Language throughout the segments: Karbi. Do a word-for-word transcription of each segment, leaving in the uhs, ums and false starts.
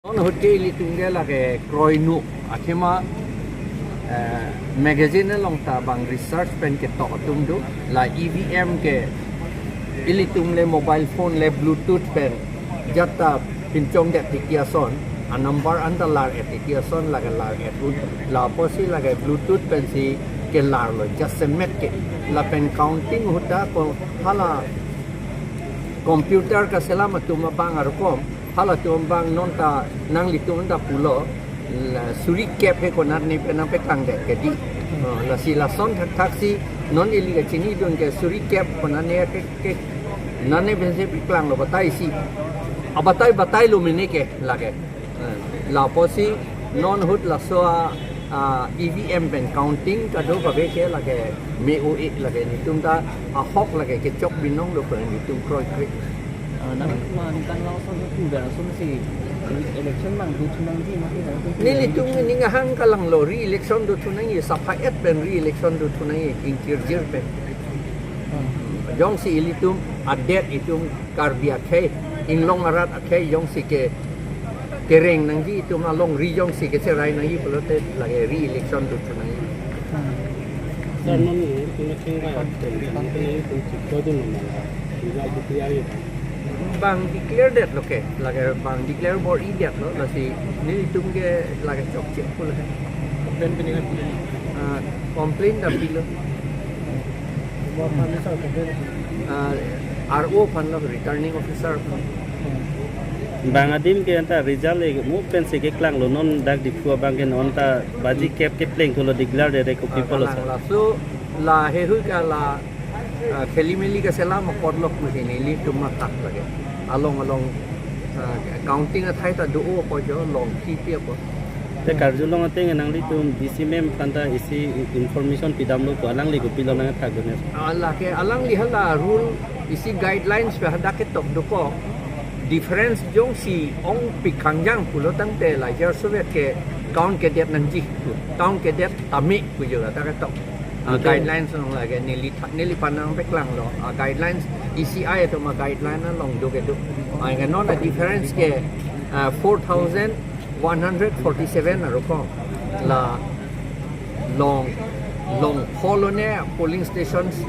Non ahut ke ilitum ke lake kroinu athema, eh, magazine along ta bang research pen ketok atum do, la E V M ke ilitum le mobile phone le Bluetooth pen jat ta pinchong det titi ason, a number an ta lar et titi ason, lake lar et un, la apotsi lake Bluetooth pensi kelarlo, jasemet ke. Lapen counting ahut ta ko hala computer kaselam atum abang arukom, halatum abang non ta nanglitum ta pulo, la suri kep he konatne pen nangpeklang det kedi. Oh, lasi lason thakthaksi non ili kachinidun ke suri kep konatne ke, ke nane pensi peklanglo, bataisi. Abatai batailo mene ke lake. Eh, la apotsi non ahut laso a, a, E V M pen counting kado kave ke lake me-o-e, lake netum ta ahok lake kechok binong lo pen netum kroikre. Ah, nang ma ningkan lason tu ber ason si election mang dothu nangji ma ke nang tu. Nelitum ning ahang kalanglo, re-election dothu nangji, sapha et pen re-election dothu nangji, ingkirjir pen. Jongsi ilitum adet, itum Karbi akhei, inglong arat akhei jongsi ke kereng nangji, itum alongri jongsi kecherai nangji pulote lake re-election dothu nangji. Sir, non ni kung na kung ba ya, kung na kung na kung chiklo dun na, kung ba declare ya. Bang declare detlo ke, lake bang declare bor-i detlo, lasi nelitum ke lake chokche pulo he. Complain pini kan? Ah, complain ta pilo. Ah, R O aphan lo, returning officer aphan. Bang adim ke anta result le mu pensi keklanglo, non dak Diphu abang ke non ta baji kep kepleng thulo, declare det ko pi pulo sir. Kalang laso la hehui ka la, ah, kheli meli kaselam apotlo pu hini ilitum mathak lake. Along along, ah, counting athai ta do-o apo jo, long khipi apo. Te karjulong ateng nanglitum D C ma'am aphan ta isi information pidamlo ko, alangli kopilo nangthakdun? Ah, lake alangli hala rule isi guidelines pe hadak ketok dokok. Difference jongsi ongpik khangjang pulo tangte la Jar Soviet ke count kedet nangji, count kedet tame pu jo hadak ketok. Ah, okay. Guidelines along lake neli tha-, neliphan nangpeklanglo. Ah, guidelines E C I atum a guideline along do kedo. Ah, anke non a difference ke, ah, four thousand one hundred forty-seven arukom. La long, long pholone polling stations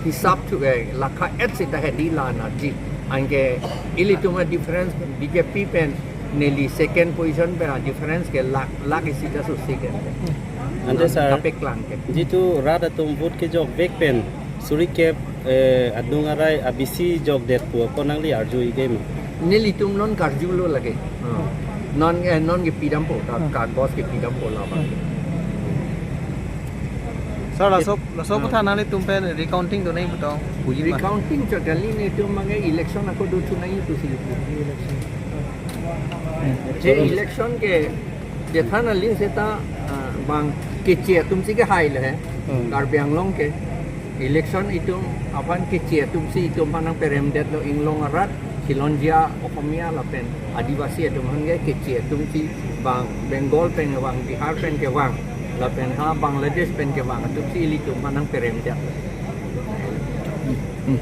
hisap thu, eh, lakha et sita hedi la nangji. Anke ilitum a difference B J P pen neli second position pen a difference ke lakh, lakh isi ta susi ke. Ante sir, kapeklang ke. Jitu rat atum vote kejok vek pen suri kep, eh, adung arai abisi jokdet pu ko nangli arju-i ke ma? Nelitum non karjulo lake. Hmm. Non, eh, non kepidampo, ka, hmm, kagos kepidampo labang. Sir, laso, laso, hmm, aphuthak nanglitum pen recounting do nangji puta puji ma? Recounting chot kali, netum abang ke election ako dothu nangji pusi. Election. Hmm. Je election ke, je than aling seta, ah, bang keche atumsi kehai le he. Hmm. Karbi Anglong ke election itum aphan keche atumsi itum aphan nangperemdetlo, inglong arat, khilonjia Okhomia lapen Adivasi atum aphan ke keche atumsi, bang Bengal pen kevang, Bihar pen kevang, lapen ha Bangladesh pen kevang atumsi ilitum aphan nangperemdetlo. Hmm.